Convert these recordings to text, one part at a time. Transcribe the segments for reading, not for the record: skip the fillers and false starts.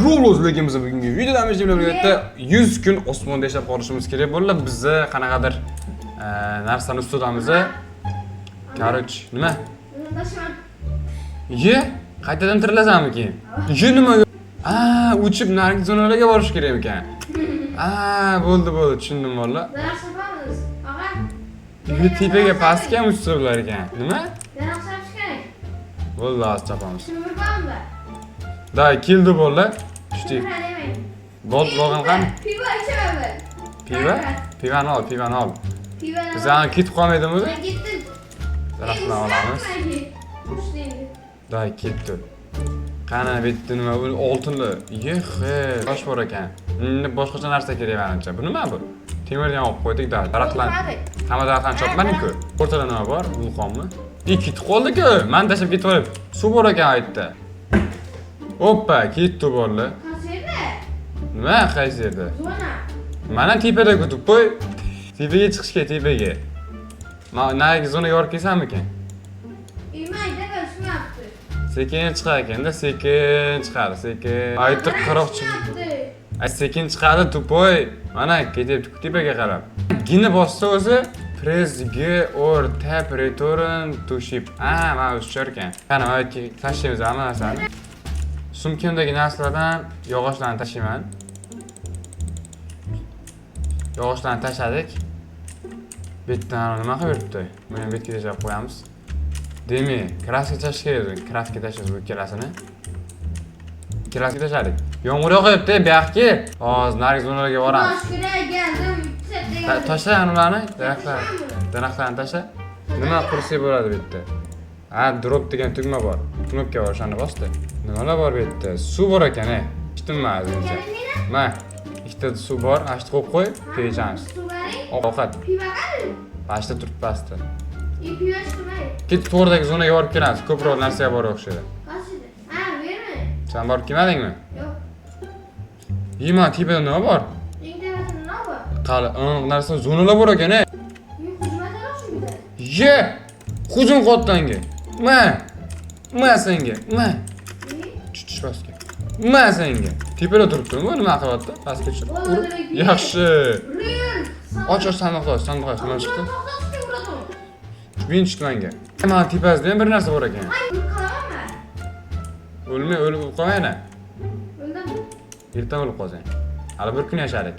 Roblox, lekin biz bugungi videoda bilan birgalikda 100 kun osmonda yashab qolishimiz kerak bo'ldi. Bizni qanaqadir narsani ustidamiz. Короче, nima? Ye, qaytadan tirilasanmi keyin? Ye, nima? A, uchib narigi zonalarga borish kerak ekan. A, bo'ldi, bo'ldi, tushundim valla. Daraxt chopamiz, og'a. Ye, tepaga pastga ham uchsa bo'lar ekan. Nima? Daraxt chopish kerak. Bo'ldi, hozir chopamiz. Temir bormi? Da, keldi bo'ldi. Tushdik. Temir demang. Bol bog'im qani? Pivo ichaman. Piva? Pivani ol, pivani ol. Pivani. Biz ham ketib qolmaydimi o'zi? Men ketdim. Daraxtdan olamiz. Day ketdi. Qani bu yerda nima bu oltinli. Yexe, tosh bor ekan. Endi boshqacha narsa kerak menimcha. Bu nima bu? Temirni ham olib qo'ydik da. Daraxtlar. Hamma daraxtlarni chopmadik-ku. O'rtada nima bor? Vulqonmi? I ketib qoldi-ku. Men tashlab ketib olib. Suv bor ekan u yerda. Oppa, ketdi bolalar. Qaysi yerda? Nima qaysi yerda? Zona. Mana tepada-ku, тупой. Tepaga chiqish kerak, tepaga. Ma narigi zonaga borib kelsammikan? Mayda tushmayapti. Sekin chiqar ekanda, sekin chiqadi, sekin. Aytdi 40 chiqmayapti. Ay sekin chiqadi, тупой. Mana ketyapti tepaga qarab. Gini bossa o'zi press G or tap return to ship. A, mana o'zi tushar ekan. Qani, mana bu yerga tashlaymiz hamma narsani. Sumkamdagi narsalardan yog'ochlarni tashlayman. Yog'ochlarni tashladik. Bu yerdan nima qilib yuribdi? Buni ham bu yerga tashlab qo'yamiz. Demak, краска tashlash kerak o'zi. Краска tashlaymiz bu ikkalasini. Ikkalasini tashladik. Yomg'ir yog'yapti, bu yoqqa. Hozir narigi zonalarga boramiz. Boshqa geldim. Tashla ularni, daraxtlar. Daraxtlarni tashla. Nima qursak bo'ladi bu yerda? Ha, drop degan tugma bor. Knopka bor, o'shani bosdi. Nimalar bor bu yerda? Suv bor ekan, ey. Ichdimmi ozgincha? Ma, ikkita suv bor, ana shu qo'yib qo'y, keyin ichamiz. Ovqat. Pivo qani? Mana shu turibdi pastda. E, pivo ichmay. Ketib to'g'ridagi zonaga borib kelamiz. Ko'proq narsaga bor o'xshaydi. Qaysida? Ha, berma. Sen borib kelmadingmi? Yo'q. Yema, tepada nima bor? Eng tepasida nima bor? Qali, aniq narsa zonalar bor ekan, ey. Men hujum shu yerda. Ye! Hujum qilyapti. Ma! Ma senga. Ma! Tush, tush pastga. Ma senga. Tepada turibdimi bu? Nima qilyapti? Pastga tushib. Yaxshi. Real. Och, och sandiqni och, sandiq och. Nima chiqdi? Men tushdi menga. Mana tepasida ham bir narsa bor ekan. Ay, o'lib qolamanmi? O'lmay, o'lib qolma yana. O'ldim. Ertaga o'lib qolsang. Hali bir kun yashadik.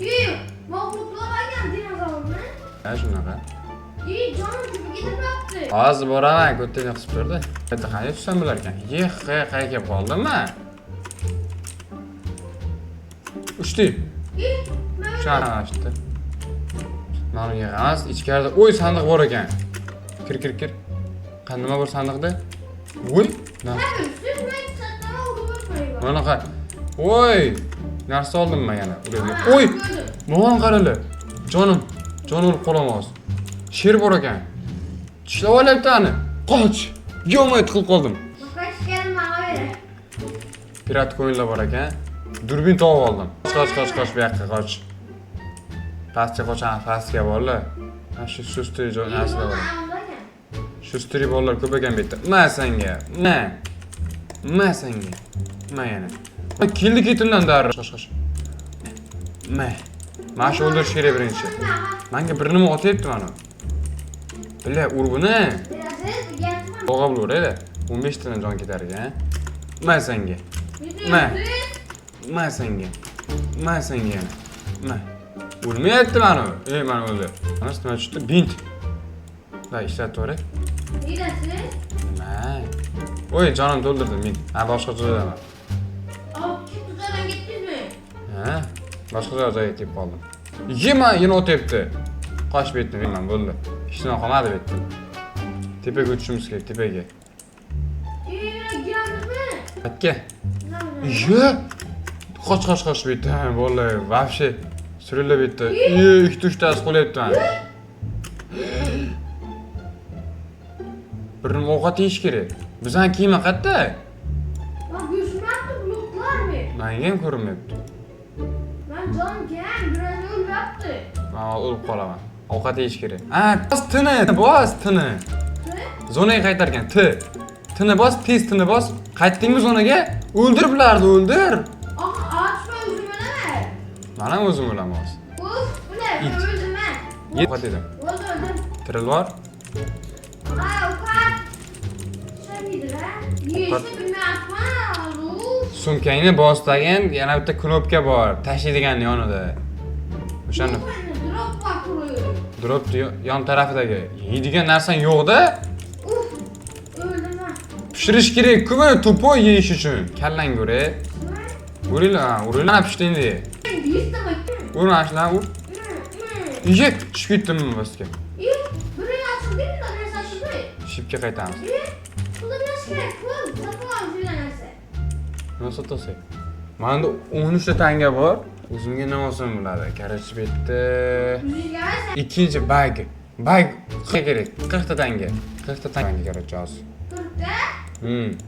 Ey, mahmudlar olgan dinozavrni. Ha, shunaqa. Ey, jonim tepaga ketibdi. Hozir boraman, ko'tini qisib turdi. Bitta qanday tushsam bo'lar ekan? Yexi, qayerga kelib qoldim man? Uchdi. Ey, men Shuni. Mana unga emas, ichkarida o'y sandiq bor ekan. Kir, kir, kir. Qani nima bor sandiqda? Voy, mana qara. Voy, narsa oldim men yana. Voy, mana qaralar. Jonim, jonim o'lib qolaman hozir. Sher bor ekan. Tishlab olyapti ani. Qoch. Yomon tiqilib qoldim. Pirat coinlar bor ekan. Durbin topib oldim. Qoch, qoch, qoch, bu yoqqa qoch. Pastga qochamiz, pastga bolalar. Mana shu shustri joy narsalar bor. Shustri bolalar ko'p ekan bu yerda. Ma senga, ma. Ma senga. Ma yana. Keldi ketimdan darrov. Qoch, qoch. Ma. Mana shu o'ldirish kerak birinchi. Menga bir nima otyapti mana. Bila, ur buni. Bo'g'a bo'laveradi. 15 tadan jon ketar ekan. Ma senga. Ma. Ma senga. Ma senga yana. Ma. O'lmayapti mana u. Ey, mana o'ldi. Mana nima tushdi? Bint. Va ishlatib yuboray. Nima? Voy, jonim to'ldirdim men. Ha, boshqa joydaman. Ha, boshqa joyga kelib qoldim. Yema, yana o'tyapti. Qochib ketdim men, bo'ldi. Hech nima qolmadi bu yerda. Tepaga uchishimiz kerak, tepaga. Aka. Ye! Qoch, qoch, qoch bu yerda. Bo'ldi, вообще surilib bu yerda. Ye, ikkita uchtasi qo'lyapti mani. Bir nima ovqat yeyish kerak. Bizning kiyima qayerda? Menga ham ko'rinmayapti. Men o'lib qolaman. Ovqat yeyish kerak. Ha, bos tini, bos tini. Zonaga qaytargan T. Tini bos, tez tini bos. Qaytdingmi zonaga? O'ldir bularni, o'ldir. Aha, açma özüm ölemem. Men ham o'zim o'laman hozir. Uf, bu ne? İt. Öldüm ben. Ovqat yedim. Oldu öldüm. Tiril bor. Ay ovqat. Tushmaydi ha. Yeyishni bilmayapman. Uf. Sumkangni bosdagin, yana bitta knopka bor, tashlaydigan yonida. O'shani Drop var kuruyor. drop yon tarafidagi. Yeydigan narsang yo'q-da. Uf. Öldüm ben. Pishirish kerak-ku buni тупой yeyish uchun. Kallang ure. Uringlar, ha, uringlar. Mana pishdi endi. Yeyishdi bakın. Ur mana shularni ur. Ye, tushib ketdim pastga. İyi. Buraya açıldı mı da neresi açıldı? Shipga qaytamiz. İyi. Pulda narsa kerak, pul. Sotib olamiz shundan narsa. Nima sotasak? Menda 13 ta tanga bor. O'zimga nima olsam bo'ladi? Короче, bu yerda Yuzga emas. ikkinchi bag. Bag kerak. 40 ta tanga. 40 ta tanga короче hozir. 40 ta? İyi.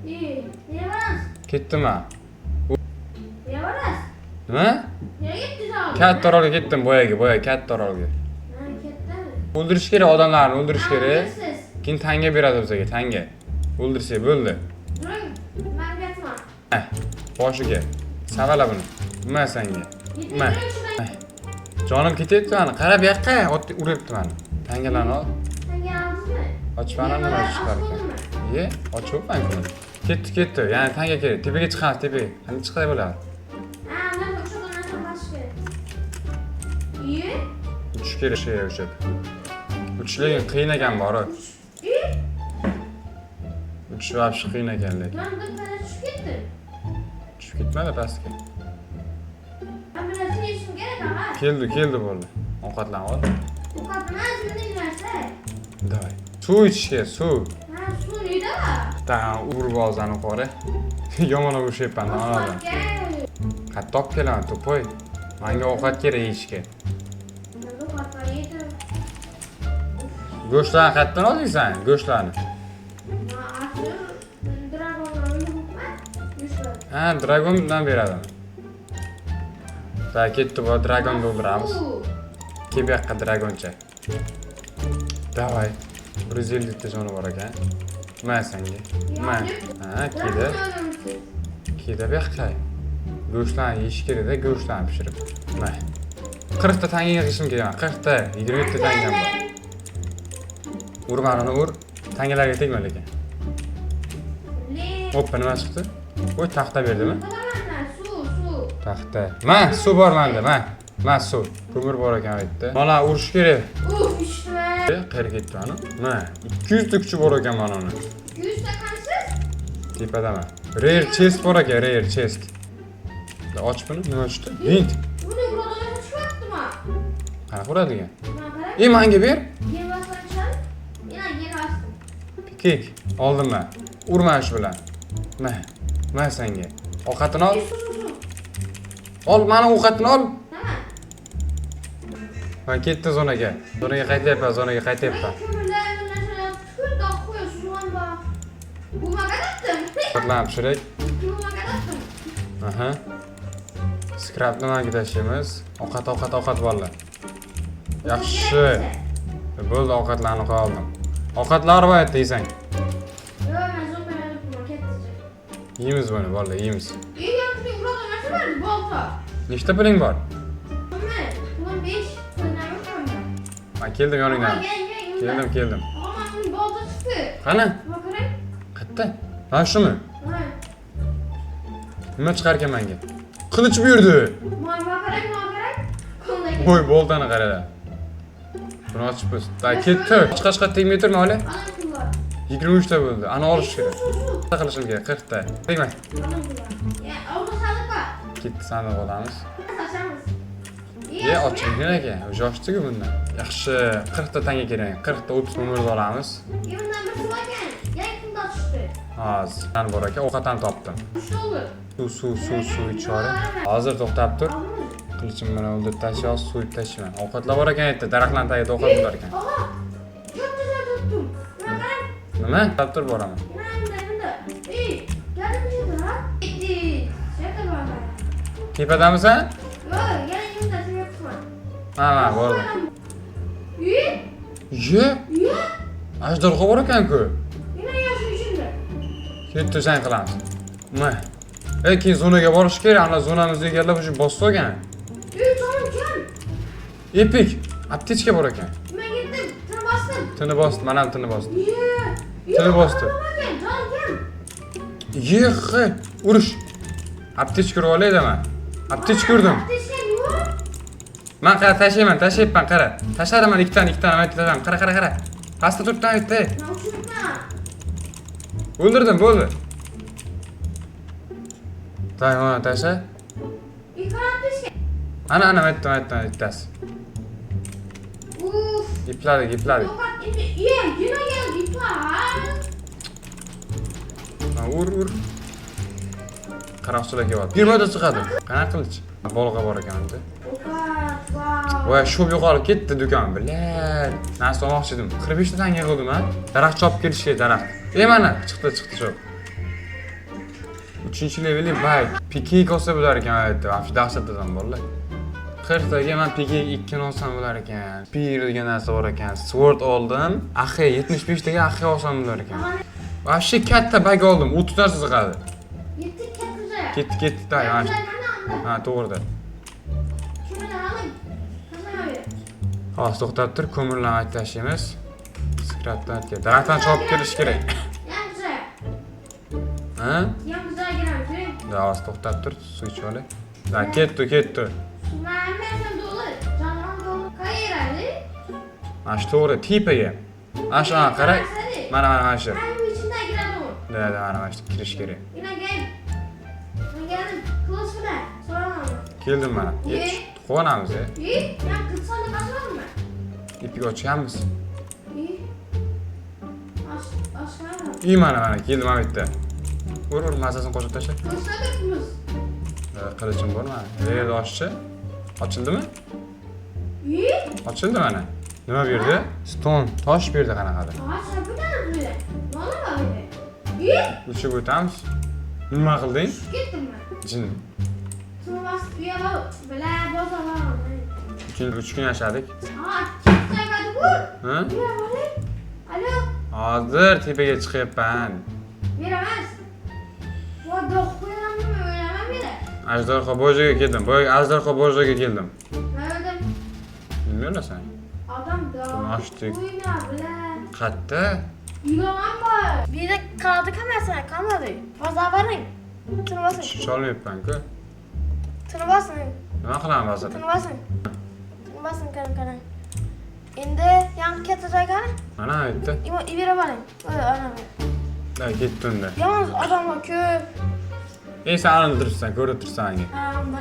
Nereye borasiz? Ketdimi? Nereye borasiz? Nima? Nereye gittiniz abi? Katta orolga ketdim boyagi, boya katta orolga. Ha, kattami? O'ldirish kerak odamlarni, o'ldirish kerak. Siz. Keyin tanga beradi bizga, tanga. O'ldirsak bo'ldi. During, men ketman. Eh, boshiga. Savala buni. Nima senga? Nima? Yetti. Jonim ketyapti mani. Qara bu yoqqa, ot uryapti mani. Tangalarni ol. Tanga oldingizmi? Ochib nima chiqar ekan. Ye, ochyapman ku. Ketdi, ketdi. Ya'ni tanga kerak. Tepaga chiqamiz, tepaga. Qanday chiqsak bo'ladi? Ha, undan o'sha narsa qilish kerak. İyi. Uchish kerak shu yerga uchib. Uchish lekin qiyin ekan bori. İyi. Uchish вообще qiyin ekan lekin. Ben bir tane tushib ketdim. Tushib ketmadi pastga. Ben bir narsa yeyishim kerak ag'a. Keldi, keldi bo'ldi. Ovqatlanib ol. Ovqat emas, bunday narsa. Давай. Suv ichish kerak, suv. Ha, suv neyda? Ta urib olsani qori. Yomon urishyapman onadan. Qayerda olib kelaman, тупой? Menga ovqat kerak yeyishga. Ovqat var yedim. Go'shtlarni qayerdan olding sen? Go'shtlarni. Dragonlar o'ldiribman. Go'shtlar. Ha, dragondan beradimi? Ta ketdi bu dragonni o'ldiramiz. Kel bu yoqqa dragoncha. Давай. 150 ta joni bor ekan. Ma senga. Ma. Ha, keldi. Keldi bu yoqqa. Go'shtlarni yeyish kerak-da, go'shtlarni pishirib. Ma. 40 ta tanga yig'ishim kerak. 40 ta, 27 ta tangam bor. Ur mana uni ur. Tangalarga tegma lekin. Hoppa, nima chiqdi? Voy, taxta berdimi? Suv, suv. Taxta. Ma, suv bor menda, ma. Ma suv. Ko'mir bor ekan u yerda. Mana urish kerak. Uf, ichdim. Qayerga ketdi ani? Ma, 200 ta kuchi bor ekan mana uni. 100 ta qansiz? Tepadaman. Rare chest bor ekan, rare chest. Och buni, nima tushdi? Bint. Buni uradigan chiqyaptimi? Qanaqa uradigan? Mana qarang. E, menga ber. Yer bosgan tushadi. Yana yer bosdim. Kek oldim men. Urma shu bilan. Ma. Ma senga. Ovqatini ol. E, suv, suv, suv. Ol, mani ovqatini ol. Tamam. Man ketdi zonaga. Zonaga qaytyapman, zonaga qaytyapman. Ko'mirlar, narsalar tushib, dog' qo'y, suv ham bor. Bu maqadatdim. Ovqatlarni pishirak. Bu maqadatdim. Aha. Scrap nimaga tashlaymiz? Ovqat, ovqat, ovqat bolalar. Yaxshi. Bo'ldi, ovqatlarni qo'ya oldim. Ovqatlar bor yerda yeysang. Yo'q, men zombi o'ldiribman, ketdi. Yeymiz buni, bolalar, yeymiz. E, yangi uradigan narsa bor, bolta. Nechta puling bor? Nima? Pulim 5, puldan yo'qman. Man keldim yoningdan. Gel, gel, Keldim, keldim. Og'a, mana bolta chiqdi. Qani? Nima qarang? Qayerda? Mana shumi? Ha. Nima chiqar ekan menga? Qilich buyurdi. Mana qarang, mana qarang. Qanday? Voy, boltani qaranglar. Buni ochib biz. Da ketdi. Chiqa chiqa tegmay turma, ola. Ana pul bor. 23 ta bo'ldi. Ana olish kerak. Suv, suv, suv. Qilishim kerak 40 ta. Tegma. Ana pul bor. Ya, oldi sandiq bor. Ketdi, sandiq olamiz. Ochamiz. Ye, ochilgan ekan. O'sha ochdi-ku bundan. Yaxshi, 40 ta tanga kerak. 40 ta 30 ko'mirni olamiz. E, bundan bir suv ekan. Yangi pulda tushdi. Hozir. Tan bor ekan, ovqat ham topdim. Uchta oldi. Suv, suv, suv, suv ichib. Hozir to'xtab tur. Oldimiz. Qilichim bilan o'ldirib tashlayapsiz, suv ichib tashlayman. Ovqatlar bor ekan yerda, daraxtlarning tagida ovqat bo'lar ekan. Og'a, katta joy topdim. Nima qarang? Nima? To'xtab tur, boraman. Nima bunda, bunda? Ey, galim yerda, ha? Ketdi. Yerda borman. Tepadamisan? Yo'q, yana bunda yo'qman. Ha, ha, bordim. Ey, Ye, ye. ajdarho bor ekan-ku. Yana yoshi ichimda. Ketdi, jang qilamiz. Ma. Ey, keyin zonaga borish kerak. Ana zonamizni egallab уже bosib olgan. Ey, jonim kam. Epic. Аптечка bor ekan. Men ketdim, tini bosdim. Tini bosdi, mana ham tini bosdi. Ye. Tini bosdi. Jonim kam. Yig'i, urush. Аптечка urib olay man. Аптечка urdim. Аптечка yo'q. Man qara tashlayman, tashlayapman, qara. Tashladim man ikkitani, ikkitani man tashladim. Qara, qara, qara. Pastda turibdi bitta. Men uchiribman. O'ldirdim, bo'ldi. Tay, mana tashla. Ey, qara аптечка. Ana, ana, aytdim, aytdim, bittasi. Uf. Ipladik, ipladik. Yo'qot, endi ye, yana keldi iplar. Ha, ur, ur. Qaroqchilar kelyapti. 20 ta chiqadi. Qanaqa qilich? Bolg'a bor ekan unda. Ovqat, vau. Voy, shu yo'qolib ketdi do'kon. Блядь. Narsa olmoqchi edim. 45 ta tanga qildim, ha. Daraxt chopib kelish kerak, daraxt. E, mana chiqdi, chiqdi cho'p. 3-leveli bayk. Piknik olsa bo'lar ekan, aytdi. Вообще dahshat odam bolalar. 40 taga man piknik 2 olsam bo'lar ekan. Spear degan narsa bor ekan. Sword oldim. Axe 75 taga axe olsam bo'lar ekan. Вообще katta bag oldim. 30 narsa sig'adi. Yetdik, ketdi. Ketdi, ketdi, tay, mana shu. Ha, to'g'rida. Shuni oling. Qanday? Hozir to'xtab tur, ko'mirlarni tashlaymiz. Skratdan aytgan. Daraxtdan chopib kirish kerak. Yangi. Ha? Yangi joyga kiramiz, yuring. Да, hozir to'xtab tur, suv ichib olay. Да, ketdi, ketdi. Hammasi to'li. Jonim to'li. Qayerda? Mana shu to'g'ri, tepaga. Mana shu, ha, qara. Mana, mana, mana shu. Ayni ichidan kiradi u. Да, да, mana, mana shu kirish kerak. Yine gel. Ben geldim. Kılıç mı? Soramam. Keldim mana. Ye. Quvonamiz, e. İyi. Ya kılıç sana kaçmadın mı? Ipiga ochganmiz. İyi. Aş, aşağıya mı? İyi, mana, mana, keldim mana bitta. Ur, ur, mazasini qo'shib tashla. Kılıçla tutmuş. Qilichim bor mana. Yerda ochchi. Ochildimi? İyi. Ochildi mana. Nima berdi? Stone, tosh berdi qanaqadir. Aa, sen bu ne böyle? Ne oldu böyle? İyi. Uchib o'tamiz. Nima qilding? Gittim ben. Jin. Sonra bas bir yere böyle bozalım. 3 kun yashadik. Aa, çıktı bu. Ha? Bir böyle. Alo. Hozir tepaga chiqyapman. Veremez. Bu dokuyanım mı ölemem bile. Ajdarho bojaga keldim. Boya ajdarho bojaga keldim. Ben öldüm. Nima o'lasan? Adam da. Bunu açtık. Uyma bile. Qayerda? Yılan var. Bir de kaldı kamerasına kalmadı. Fazla varın. Tını basın. Tusholmayapman-ku. Tını basın. Nima qilaman hozir? Tını basın. Tını basın qarang qarang. Endi yangi katta joy qani? Mana bitta. İmo ibera boring. Voy onam. Da ketdi unda. Yalnız odamlar ko'p. Ey, sen anida turibsan, ko'rib tursan anga. Ha, unda.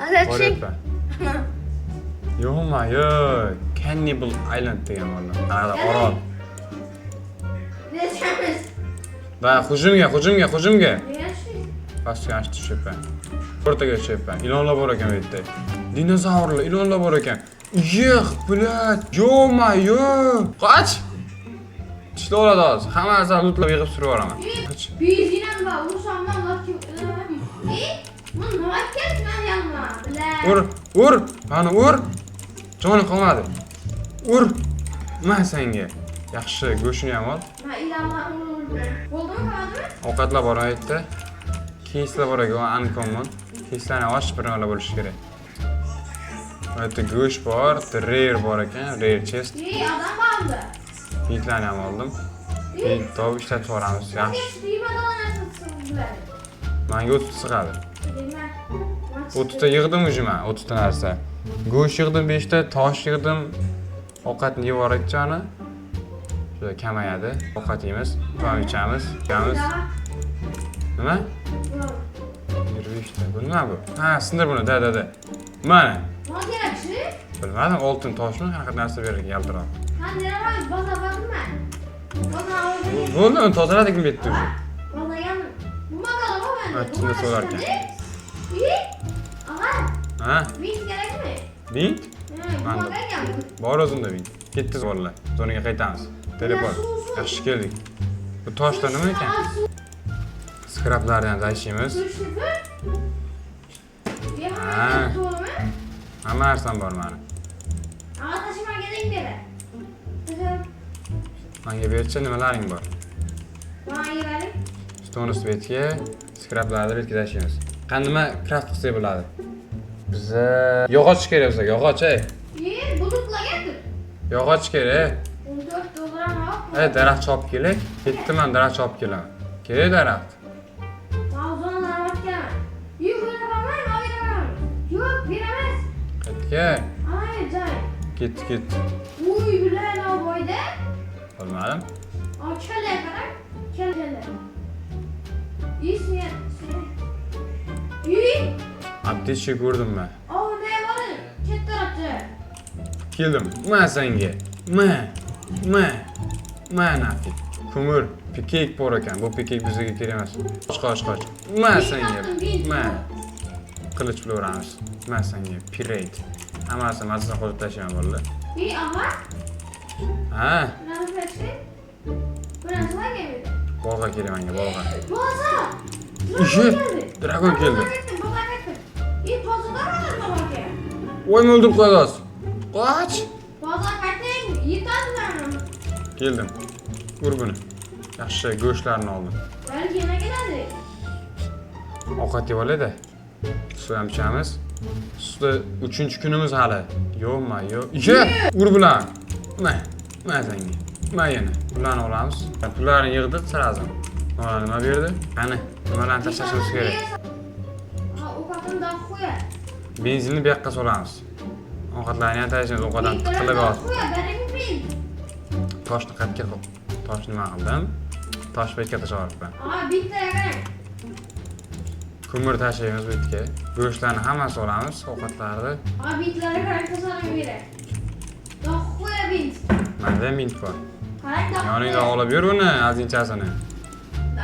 Ana tushing. Boryapman. Yo'qmi, yo'q. Cannibal Island degan bor. Qanaqa orol. Ne temiz. Да, hujumga, hujumga, hujumga. Ne yaşıyor? Pastga ashti tushyapman. O'rtaga tushyapman. Ilonlar bor ekan bu yerda. Dinozavrlar, ilonlar bor ekan. Yig'ib, блядь. Ё-моё. Qoch! Tishlab oladi hozir. Hamma narsani lootlab yig'ib surib yuboraman. Qoch. Biz yine var. Urursam Allah kim? E? Bu nima keldi man yanıma? Bile. Ur, ur. Mana ur. Joni qolmadi. Ur. Ma senga. Yaxshi, go'shtini ham ol. Ben ilanlar vuruldu. Oldu mu kalmadı mı? Ovqatlar bor u yerda. Keyslar bor ekan, uncommon. Keyslarni ochib bir nimalar bo'lishi kerak. Bu yerda go'sht bor, rare bor ekan, rare chest. İyi adam vardı. Bintlarni ham oldim. Keyin topib ishlatib yuboramiz. Yaxshi. Manga 30 sig'adi. 30 ta yig'dim уже man, 30 ta narsa. Go'sht yig'dim 5 ta, tosh yig'dim. Ovqatni yeb yuborayotgani. Juda kamayadi. Ovqat yeymiz, choy ichamiz, ichamiz. Nima? 25 ta. Bu nima bu? Ha, sindir buni, да, да, да. Mana. Nima kerak shu? Bilmadim, oltin toshmi, qanaqa narsa berilgan yaltiroq. Ha, nima bozor bormi? Bozor. Bo'ldi, uni tozaladik bu yerda уже. Bozorga nima qilib Ha, tunda so'rar ekan. İyi. Og'a, Ha, bint kerakmi? Bint? Ha, nima qilgan? Bor o'zimda bint. Ketdi bolalar. Zonaga qaytamiz. Teleport. Yaxshi keldik. Bu toshlar nima ekan? Skraplarni ham tashlaymiz. Ha. To'g'rimi? Hamma narsam bor mani. Og'a, tashimanga deng beri. Tashim. Menga berchi, nimalaring bor? Mana yeyalik. Stones betga, skraplarni betga tashlaymiz. Qani nima craft qilsak bo'ladi? Biza yog'och kerak bizga, yog'och ey. E, bulutlar getir. Yog'och kerak. 14 dolar ama. Ey, daraxt chopib keling. Ketdim man, daraxt chopib kelaman. Kerak daraxt. Mavzuni olib kelaman. Yo'q, beraman, beraman. Yo'q, beramiz. Qayerga? Ay, joy. Ketdi, ketdi. Uy, bular nima boyda? Bilmadim. Aa, kalla qarang. Kalla. İyi, İyi. Aptechka ko'rdim man. Aa, ne var? Chet tarafta. Keldim. Ma senga. Ma. Ma. Ma nafik. Ko'mir, pikek bor ekan. Bu pikek bizga kerak emas. Qoch, qoch, qoch. Ma senga. Ma. Qilich bilan uramiz. Ma senga. Pirate. Hammasi mazasini qo'yib tashlayman bolalar. İyi ama. Ha, Ne yapıyorsun? Bu nasıl gelmedi? Bolg'a kerak menga, bolg'a. Boza! Ishi, dragon keldi. Boza ketdi. İyi, bozada mı baba? Voy, o'ldirib qo'yadi hozir. Qoch. Boza qayting, yetadimi? Keldim. Ur buni. Yaxshi, go'shtlarni oldim. Balki yana keladi. Ovqat yeb olayda. Suv ham ichamiz. Suvda 3-kunimiz hali. Yo'qmi? Yo'q. Ishi, ur bilan. Ma, ma senga. Ma yana. Pullarni olamiz. Pullarni yig'dik sразу. Mana nima berdi? Qani, nimalarni tashlashimiz kerak? Ha, ovqatini da qo'ya. Benzinni bu yoqqa solamiz. Ovqatlarni ham tashlaymiz, ovqatdan tiqilib yotdi. Qo'ya, bering men. Toshni qayerga qo'y? Toshni nima qildim? Tosh bu yerga tashlab. Ha, bitta qarang. Ko'mir tashlaymiz bu yerga. Go'shtlarni hammasi olamiz, ovqatlarni. Ha, bitlarga qarang, tashlarim kerak. Da qo'ya bint. Menda ham bint bor. Qarang, da. Yoningda olib yur uni, ozginchasini.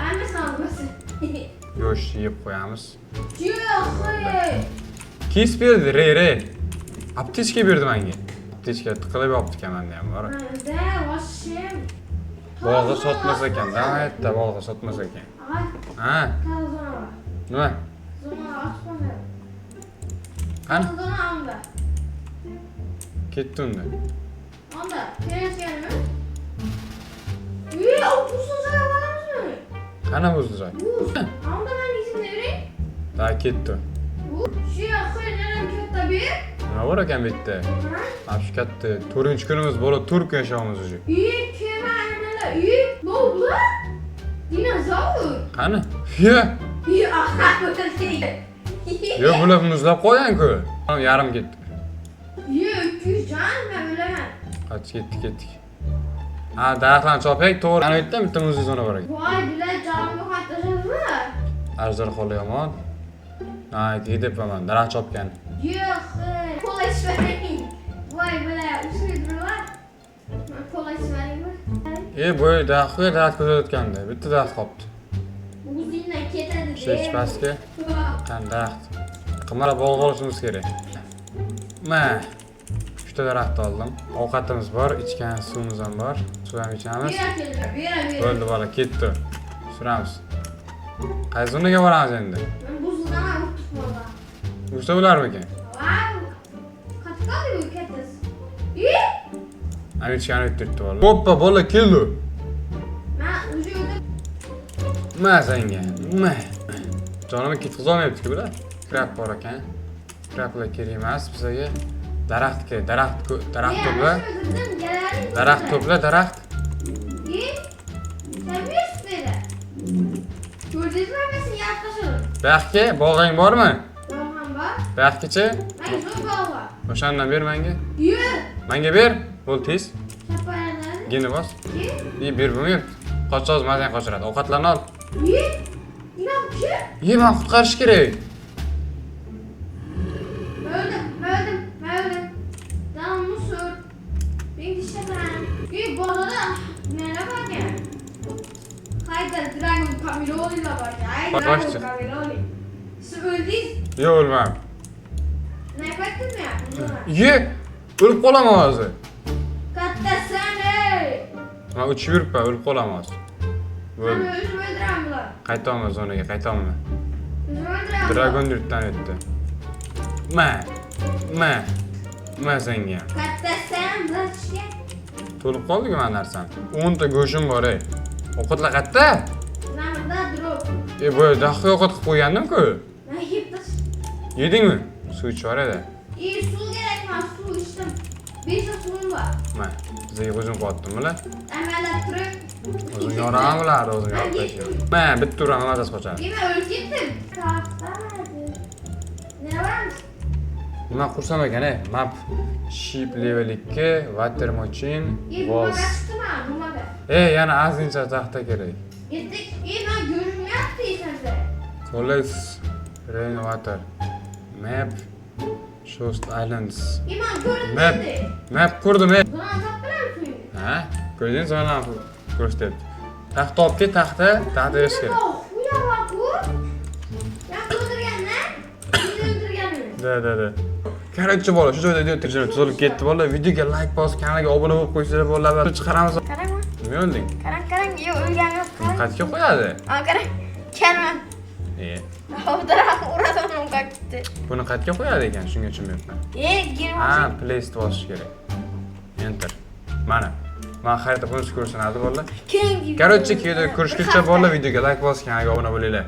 Hammasini olmasin. Go'sht yeb qo'yamiz. Yo'q, qo'y. Kis berdi, re re. Aptechka berdi menga. Aptechka tiqilib yopdi ekan menda ham bor. Menda vashim. Bolg'a sotmas ekan, da yerda bolg'a sotmas ekan. Ha, Ha, zona bor. nima? Zona ochib qo'yadi. Qani? Zona onda. Ketdi unda. Onda, kelayotganmi? Yo'q, bu joyga boramizmi? Qani bu joy? Bu. Onda men izimda yuring. Da ketdi. Bu shu yoqqa yana katta bir. Nima bor ekan bu yerda? Ha? Mana shu katta 4-kunimiz bo'lib 4 kun yashayapmiz уже. Uy, kema aynalar, uy, ne bular? Dinozavr. Qani? Ye. Uy, aha, Yo'q, bular muzlab qo'ygan-ku. Yarim ketdi. Uy, 200 jon, men o'laman. Qoch, ketdik, ketdik. Ha, daraxtlarni chopaylik, to'g'ri. Ana yerda bitta muzli zona bor ekan. Voy, bular jonimga qatnashadimi? Ajdarholar yomon. Ha, ketyapman, daraxt chopgan. Yo'q, kola ichmang. Voy, bular ushlaydilar. Kola ichmadingmi? E, bu daraxtga daraxt ko'rsatganda bitta daraxt qolibdi. O'zingdan ketadi. Shu pastga. Qani daraxt. Qimara bolg'a olishimiz kerak. Ma. 3 ta daraxt oldim. Ovqatimiz bor, ichgan suvimiz ham bor. Suv ham ichamiz. Bera keldi, bera bera. Bo'ldi bola, ketdi. Suramiz. Qaysi zonaga boramiz endi? Men buzdan ham o'tib qoldim. Ursa bo'larmikan? Vau! Qattiq qoldi bu kattasi. I? Amichkani o'ttirdi bola. Hoppa, bola keldi. Men уже o'tib Ma senga. Ma. Jonimni ketkazolmayapti-ku bular. Krab bor ekan. Krablar kerak emas bizga. Daraxt kerak, daraxt, daraxt to'pla. Daraxt to'pla, daraxt. I? Sen dedi. Ko'rdingizmi hammasini yarib tashladim. Buyoqqa bolg'ang bormi? Bolg'am bor. Buyoqgacha? Menga zo'r bolg'a. O'shandan ber menga. Yur. Menga ber. Bo'l tez. Chapalardan. Geni bos. Ki? I ber bo'lmayapti. Qochsoz mazang qochiradi. Ovqatlarni ol. I? Nima kim? Ye, men qutqarish kerak. O'ldim, o'ldim, o'ldim. Canımı sür. Men ishlataman. I bozorda nima bor ekan? Hayda Dragon Camiloli'lar bor ekan. Ay, Bak, Dragon boshchi. Camiloli. Siz o'ldingiz? Yo'q, o'lmadim. Nima aytdingmi? Ye, o'lib qolaman hozir. Kattasan ey. Men uchib yuribman, o'lib qolaman hozir. Men Bo'ldi. o'zim o'ldiraman bular. Qaytaman zonaga, qaytaman. O'zim o'ldiraman. Dragon yurtdan o'tdi. Ma. Ma. Ma senga. Kattasan bular. To'lib qoldi-ku mani narsam. 10 ta go'shim bor ey. Ovqatlar qayerda? Mana bunda drop. E, boya dahga ovqat qilib qo'ygandim-ku. Men yeb tash. Yedingmi? Suv ichib yuboradi. E, suv kerak emas, suv ichdim. Beshta suvim bor. Ma, bizga o'zim qilyaptim bular. Amallab turib. O'zim yoraman bularni, o'zim yorib tashlayman. Ma, bitta uraman, mazasi qochadi. Yema, o'lib ketdim. Taxtamadi. Nima boramiz? Nima qursam ekan, e? Map ship level 2, water machine, E, walls. nimaga chiqdim ha, nimaga? E, yana ozgincha taxta kerak. Yetdik. E, man ko'rinmayapti hech narsa. Collect rain water. Map Shost Islands. E, man ko'rindi Map. endi. Map qurdim, e. Zonani topib suyni. Ha? Ko'rding, zonani ko'rsatyapti. Taxta olib kel, taxta, taxta berish kerak. Xuya bor-ku. Men o'ldirganman. Meni o'ldirganini. Да, да, да. Короче, bola, shu joyda video tuzalib ketdi, bola. Videoga like bosib, kanalga obuna bo'lib qo'ysanglar, bolalar. Chiqaramiz. Qarang. Nima o'lding? Qarang, qarang. Yo'q, o'lganim yo'q. Qarang. Qayerga qo'yadi? Ha, qarang. Kelman. E, Hozir urasan unga ketdi. Buni qayerga qo'yadi ekan? Shunga tushunmayapman. E, girma. Ha, place bosish kerak. Enter. Mana. Mana xarita bunisi ko'rsanadi, bolalar. Keyingi. Короче, keyingi ko'rishguncha, bolalar, videoga like bosib, kanalga obuna bo'linglar.